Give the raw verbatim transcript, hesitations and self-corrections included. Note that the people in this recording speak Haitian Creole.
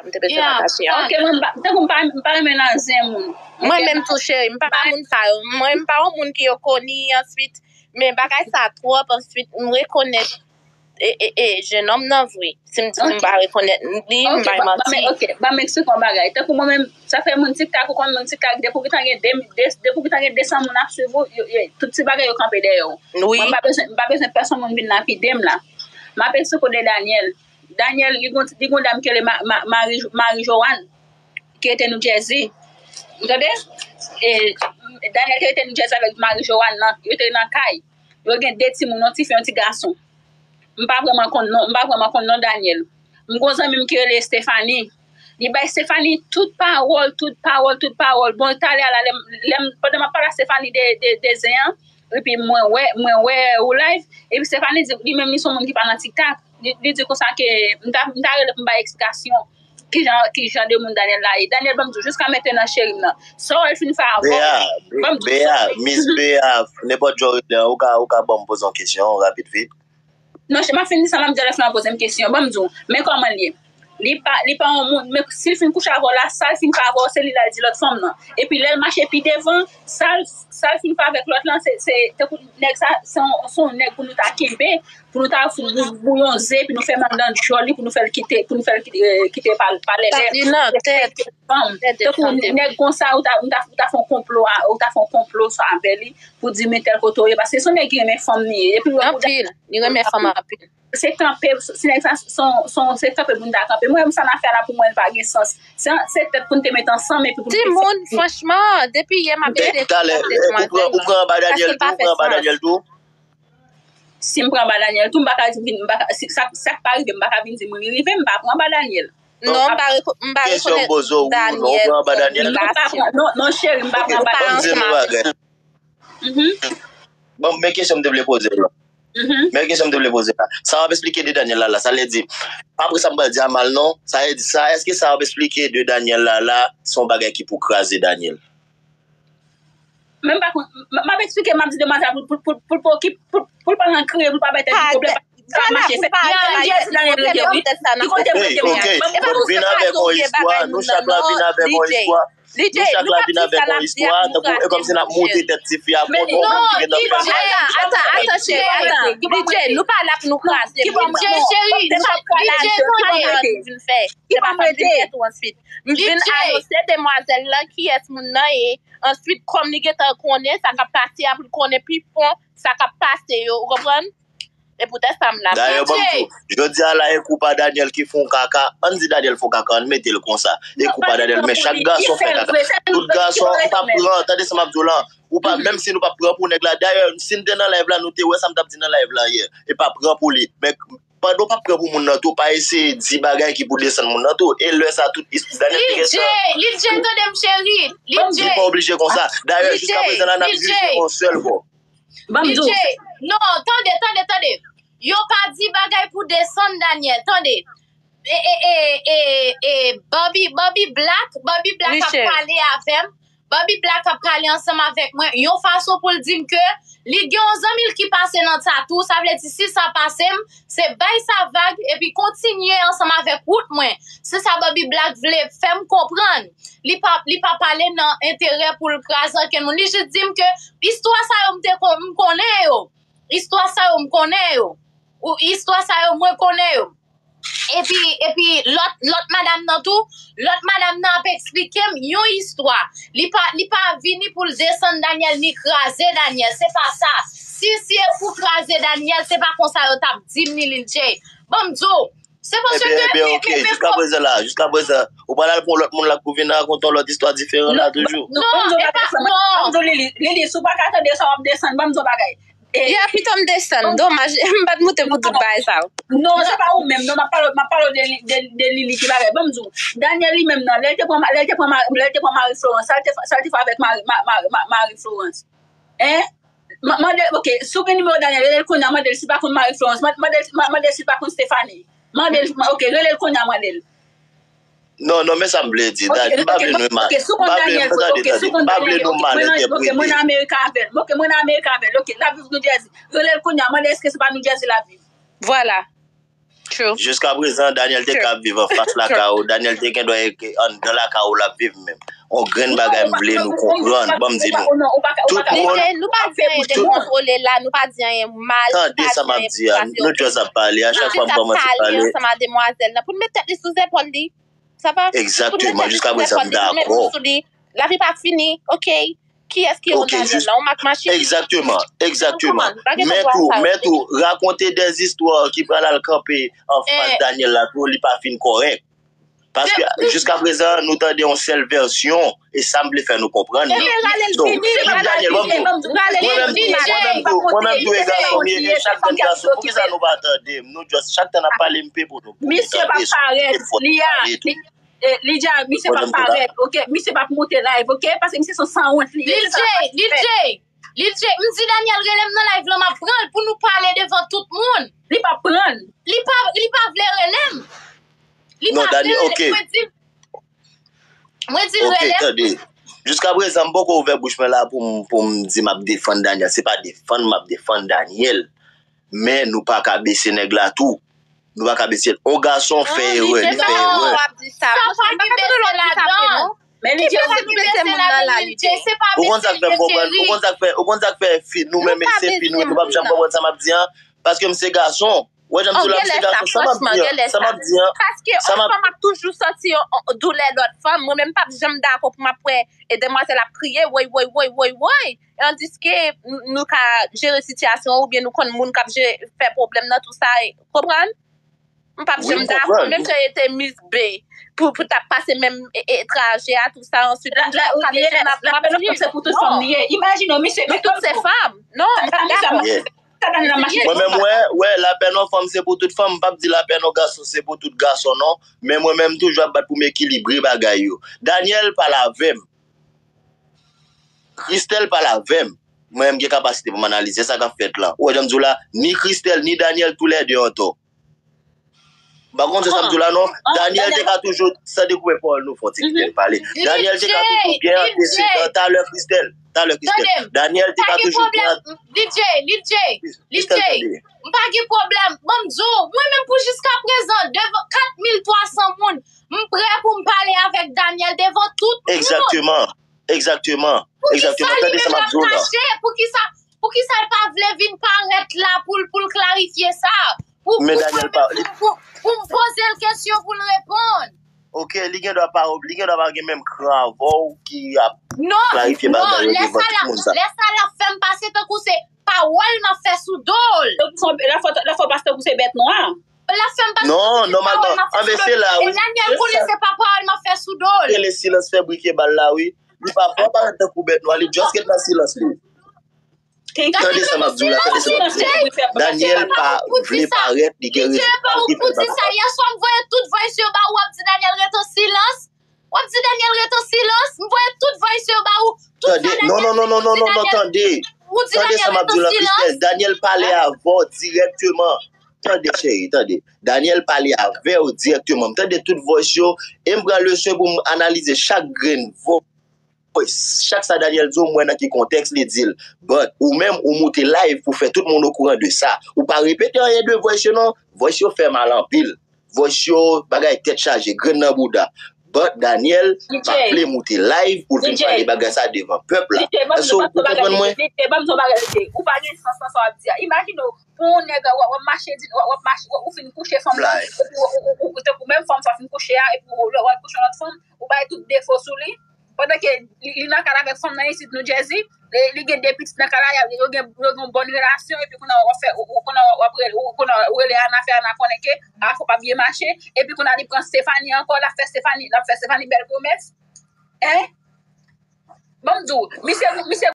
m te bezwen nan kachè. Ok, mwen, m pa- tankou m pa, m pa renmen nan zen moun. Mwen menm tou, cheri, m pa moun sa yo. Mwen, m pa yon moun ki yo koni answit, men bagay sa twòp answit, m rekonèt e, e, e, jennonm nan vre. Si m di m pa rekonèt li, m bay manti. Ok, ban m eksplike yon bagay. Tankou mwen menm, sa fè moun TikTok, ou konn moun TikTok, depi w gentan gen de, de, depi w gentan gen de san moun ap swiv ou, yo, yo, tout ti bagay yo kanpe dèyè w. Wi. Mwen, m pa bezwen, m pa bezwen pèsonn moun vin lapide m la. M ap eksplike w de Daniel. Daniel, li gon, li gon dam ki rele Ma-, Ma-, Marie, Marie Joanne, ki rete New Jersey. Ou tande? E, Daniel ki rete New Jersey avèk Marie Joanne nan, yo te nan kay. Yo gen de timoun, yon tifi, yon ti gason. M pa vrèman konn non, m pa vrèman konn non Daniel. M gon zanmi m ki rele Stephanie. Li bay Stephanie tout pawòl, tout pawòl, tout pawòl. Bon, talè a la, lè m, lè m, pandan m ap pale a Stephanie de, de, de zen an, epi mwen wè, mwen wè ou live, epi Stephanie di, li menm li se yon moun ki pa nan TikTok. Li, li di konsa ke m ta, m ta rele pou m bay eksplikasyon ki jan, ki jan de moun Daniel la ye. Daniel, ban m di w, jiska mentenan, cheri m nan, sa w wè l fin fè avè w, Bea, ban m di w, Bea, sorry. Miss Bea, nenpòt jan w rele an, ou ka, ou ka ban m poze yon kesyon rapid vit. Non, m ap fin di sa, m ap di w lè fin w ap poze m kesyon. Ban m di w, men kòman l ye. Li pa, li pa yon moun, men si l fin kouche avè w la, sa l fin fè avè w, se li l al di lòt fanm nan. Epi lè l mache pi devan, sa l, sa l fin fè avèk lòt lan, se, se, tankou nèg sa, se yon, se yon nèg pou nou ta kenbe, pou nou ta bou-, bouyonze, pou nou fè m anndan djòl li, pou nou fè l kite, pou nou fè l kite, eh, kite pa, pa lè lè. Sa li nan tèt. Fanm. Tankou nèg konsa, ou ta, ou ta, ou ta fè yon konplo a, ou ta fè yon konplo sa avè li, pou di men tèl kote w ye, paske se yon nèg ki renmen fanm li ye. Epi lè ou Anpil, li renmen fanm anpil. Se kanpe, se nèg sa, se yon, se yon, se kanpe pou n ta kanpe. Mwen, sa n ap fè la pou mwen, li pa gen sans. Se, se tèt pou n te met ansanm epi pou n te fè. Timoun, franchman, depi yè m ap ede timoun ap desann. Ou pran, ou pran anba Daniel tou, ou pran anba Daniel tou. Si m pran anba Daniel tou, m pa ka vin, m pa ka, si, sa, sa k pa rive, m pa ka vin di moun li rive, m pa pran anba Daniel. Non, m pa reko-, m pa rekonèt Daniel. Non, non, cheri, m pa pran anba Daniel. Mhm. Bon, men kesyon m te vle poze w lan. Mhm. Men kesyon m te vle poze w la. Sa w ap eksplike de Daniel la, la, sa vle di, apre sa m pral di a mal non, sa vle di sa, èske sa w ap eksplike de Daniel la, la, se yon bagay ki pou kraze Daniel? Men m pa konn, m, m ap eksplike, m ap di demwazèl pou, pou, pou, pou, pou, ki, pou, pou l pa nan kriye, pou l pa bay tèt li pwoblèm. Sa ap mache fè. Li di Daniel rete wi. Ki kote m rete mwen? Ok, vin avèk yon istwa, nou chak la vin avèk yon istwa. Nou chak la vin avèk yon istwa, tankou, e kòmsi n ap moute tèt tifi a, konn yon moun ki gentan fè mal. Atan, atan, atan, cheri, atan. D J, nou pa la pou nou kraze moun. D J, cheri, D J, tande. Vin fè. Se pa sa m vin fè tou answit. M vin anonse demwazèl lan kiyès moun nan ye. Answit, kòm li gentan konnen sa k ap pase a, pou l konnen pi fon sa k ap pase yo, ou konprann? E poutèt sa m la. Dayè, ban m di w, jodi a la, e kou pa Daniel ki fè yon kaka. Ann di Daniel fè yon kaka, ann mete l konsa. E kou pa Daniel, men chak gason fè kaka. Tout gason, ou pa pran, tande sa m ap di w lan. Ou pa, menm si nou pa pran pou nèg la. Dayè, si n te nan live la, nou te wè sa m t ap di nan live la yè. E pa pran pou li. Men pandan w p ap pran pou moun nan tou, pa eseye di bagay ki pou desann moun nan tou. E lè sa, tout is-, Daniel te gen tan. Lil J, Lil J, tande m, cheri. Lil J. Li pa oblije konsa. Dayè, jiska prezan la, n ap jije yon sèl bò. Ban m di w. D J, non, tande, tande, tande. Yo pa di bagay pou desann Daniel, tande. E, e, e, e, e, Bobby, Bobby Black, Bobby Black ap pale avè m. Bobby Black ap pale ansanm avèk mwen yon fason pou l di m ke li gen yon zanmi l ki pase nan Tatou, sa vle di si sa pase m, se bay sa vag epi kontinye ansanm avèk wout mwen. Se sa Bobby Black vle fè m konprann. Li pa, li pa pale nan enterè pou l kraze ankenn moun. Li jis di m ke istwa sa yo m te kon-, m konnen yo. Istwa sa yo m konnen yo. Ou istwa sa yo mwen konnen yo. Epi, epi lòt, lòt madanm nan tou, lòt madanm nan ap eksplike m yon istwa. Li pa, li pa vini pou l desann Daniel ni kraze Daniel. Se pa sa. Si, si e pou kraze Daniel, se pa konsa yo t ap di m ni Lil J. Ban m di w, Se paske Ebyen, ebyen, ok, jiska prezan la, jiska prezan, ou pral al pran lòt moun la pou vin rakonte yon lòt istwa diferan la toujou. Non, e pa, non. Lili, Lili, si w pa ka tande sa, w ap desann, ban m di w bagay. E, ya, pito m desann, domaj, m pa t moute pou tout bagay sa yo. Non, se pa ou menm, non, m ap pale, m ap pale de, de, de Lili ki bagay. Ban m di w, Daniel li menm nan, lè l te pran, lè l te pran, lè l te pran Marie Florence, sa l te, sa l te fè avèk Marie, Ma-, Ma-, Ma-, Marie Florence? Hein? Ma-, mande, ok, si w gen nimewo Daniel, rele l kounye a, mande l si l pa konn Marie Florence. Ma-, mande l, ma-, mande l si l pa konn Stephanie. Mande l, ma-, ok, rele l kounye a, mande l. Non, non, men sa m vle di, Daniel, m pa vle nou mal, m pa vle, tande, tande, m pa vle nou mal entèprete. Ok, mwen nan Amerik avè l. Ok, mwen nan Amerik avè l. Ok, l ap viv New Jersey. Rele l kounye a, mande l èske se pa New Jersey l ap viv. Vwala. Jiska prezan, Daniel te ka ap viv anfas lakay ou. Daniel te gen dwa anndan lakay ou l ap viv menm. On grenn bagay m vle nou konprann. Ban m di nou. Tout moun. Nou pa di anyen de kontwole la, nou pa di anyen mal. Tande sa m ap di a. Nou just ap pale. A chak fwa m kòmanse pale. Ansanm a demwazèl nan. Pou n met tèt li sou zepòl li. Sa pa. Egzakteman. Jiska prezan, m dakò. Lavi pa fini. Ok. Kiyès ki yon Daniel la? Yon mak machin? Egzakteman, egzakteman. Men tou, men tou, rakonte dèzistwa ki pral al kanpe anfas Daniel la tou, li pa fin kòrèk. Paske jiska prezan, nou tande yon sèl vèsyon, e sa m vle fè nou konprann. Ebyen, rale l fini, rale l fini, rale l fini. Mwen menm tou, mwen menm tou, e gason m ye, e chak grenn gason, poukisa nou pa tande m? Nou just, chak tan n ap pale, m pe pou nou. Misye pa parèt, li a, li, E, li di a, misye pa parèt, ok? Misye p ap moute live, ok? Paske misye se yon sanwont li ye. Lil J, Lil J, Lil J, m di Daniel rele m nan live lan, m ap pran l pou nou pale devan tout moun. Li p ap pran l. Li pa, li pa vle rele m. Li pa vle rele m. Mwen di, mwen di l rele m. Tande. Jiska prezan, m poko ouvè bouch mwen la pou m, pou m di m ap defann Daniel. Se pa defann m ap defann Daniel. Men nou pa ka bese nèg la tou. Nou pa ka bese. On gason fè erè, li fè erè. Sa pa gen bese ladan. Men li di, ou konn sa k fè m konprann, ou konn sa k fè, ou konn sa k fè fi, nou menm se fi nou, nou p ap janm konprann sa m ap di an, paske m se gason. Ou wè jan m di w la, m se gason, sa m ap di an, sa m ap di an. Paske on fanm ap toujou santi yon, yon doulè lòt fanm. Mwen menm, m p ap janm dakò pou m ap wè e demwazèl ap kriye, woy, woy, woy, woy, woy. Tandiske n-, nou ka jere sitiyasyon an oubyen nou konn moun k ap jere, fè pwoblèm nan, tou sa, e, konprann? M p ap janm dakò, menm jan yo te Miss B, pou, pou t ap pase menm, e, e, traje a, tou sa, answit, la, la, la, la, la, la, se pou tout fanm li ye. Imajine w, misye, pou tout se fanm. Non, m pa dakò. Mwen menm, wè, wè, lapèn yon fanm se pou tout fanm. M p ap di lapèn yon gason se pou tout gason, non. Men mwen menm, m toujou ap bat pou m ekilibre bagay yo. Daniel pale avè m. Christelle pale avè m. Mwen menm gen kapasite pou m analize sa k ap fèt la. Ou wè jan m di w la, ni Christelle, ni Daniel, toulède antò. M pa konn se sa m di w la, non. Daniel te ka toujou, san dekoupe pawòl nou, fò ti kite l pale. Daniel te ka toujou gen antesedan. Talè, Christelle, talè, Christelle. Daniel te ka toujou gen. Lil J, Lil J, Lil J. M pa gen pwoblèm. Ban m di w, mwen menm pou jiska prezan, devan kat mil twa san moun, m prè pou m pale avèk Daniel devan tout moun. Egzakteman. Egzakteman. Egzakteman. Tande sa m ap di w la. Poukisa, poukisa l pa vle vin parèt la pou l, pou l klarifye sa? Pou, pou, pou, pou, pou m poze l kesyon pou l reponn. Ok, li gen dwa pa, li gen dwa pa gen menm kran avè w ki ap klarifye bagay yo devan tout moun sa. Non, non, lè sa l ap, lè sa l ap fè m pase tankou se pawòl m ap fè sou do l. Lè fò, lè fò pase tankou se bèt nwa. L ap fè m pase tankou se pawòl m ap fè sou do l. E Daniel konnen se pa pawòl m ap fè sou do l. Rele silans fè brike bal la, wi. Li pa fè w parèt tankou bèt nwa, li just ret nan silans li. Tande sa m ap di w la, tande sa m ap di w la. Daniel pa vle parèt, li gen rezon pou l te fè bagay. Yèswa m voye tout voice yo ba ou, w ap di Daniel ret an silans. W ap di Daniel ret an silans. M voye tout voice yo ba ou. Tande, non, non, non, tande. Tande sa m ap di w la, Christelle. Daniel pale avè w dirèkteman. Tande, cheri, tande. Daniel pale avè w dirèkteman. M tande tout voice yo e m pran leson pou m analize chak grenn voice. Chak sa Daniel di w, m wè nan ki kontèks li di l. But, ou menm, ou moute live pou fè tout moun okouran de sa. Ou pa repete anyen de voice yo, non. Voice yo fè mal anpil. Voice yo, bagay tèt chaje, grenn nan bouda. But, Daniel pa vle moute live pou l vin pale bagay sa devan pèp la. Èske w konprann mwen? Lil J, ban m di w bagay, Lil J. Ou pa gen sans nan sa w ap di a. Imajine w, pou yon nèg, w ap, w ap mache, di, w ap, w ap mache, w ap, ou fin kouche fanm nan, ou, ou, ou, ou, tankou menm fanm sa w fin kouche a, epi w, w al kouche yon lòt fanm, ou bay tout defo sou li, pandan ke li, li nan kay avèk fanm nan isit New Jersey, li, li gen de pitit nan kay la, y ap, yo gen, yo gen yon bòn relasyon, epi kounye a w ap fè, ou, ou, kounye a w ap rele, ou, kounye a w rele Ana, fè Ana konnen ke afè w pa byen mache, epi kounye a li pran Stephanie ankò, l ap fè Stephanie, l ap fè Stephanie bèl pwomès. Hein? Ban m di w, misye, misye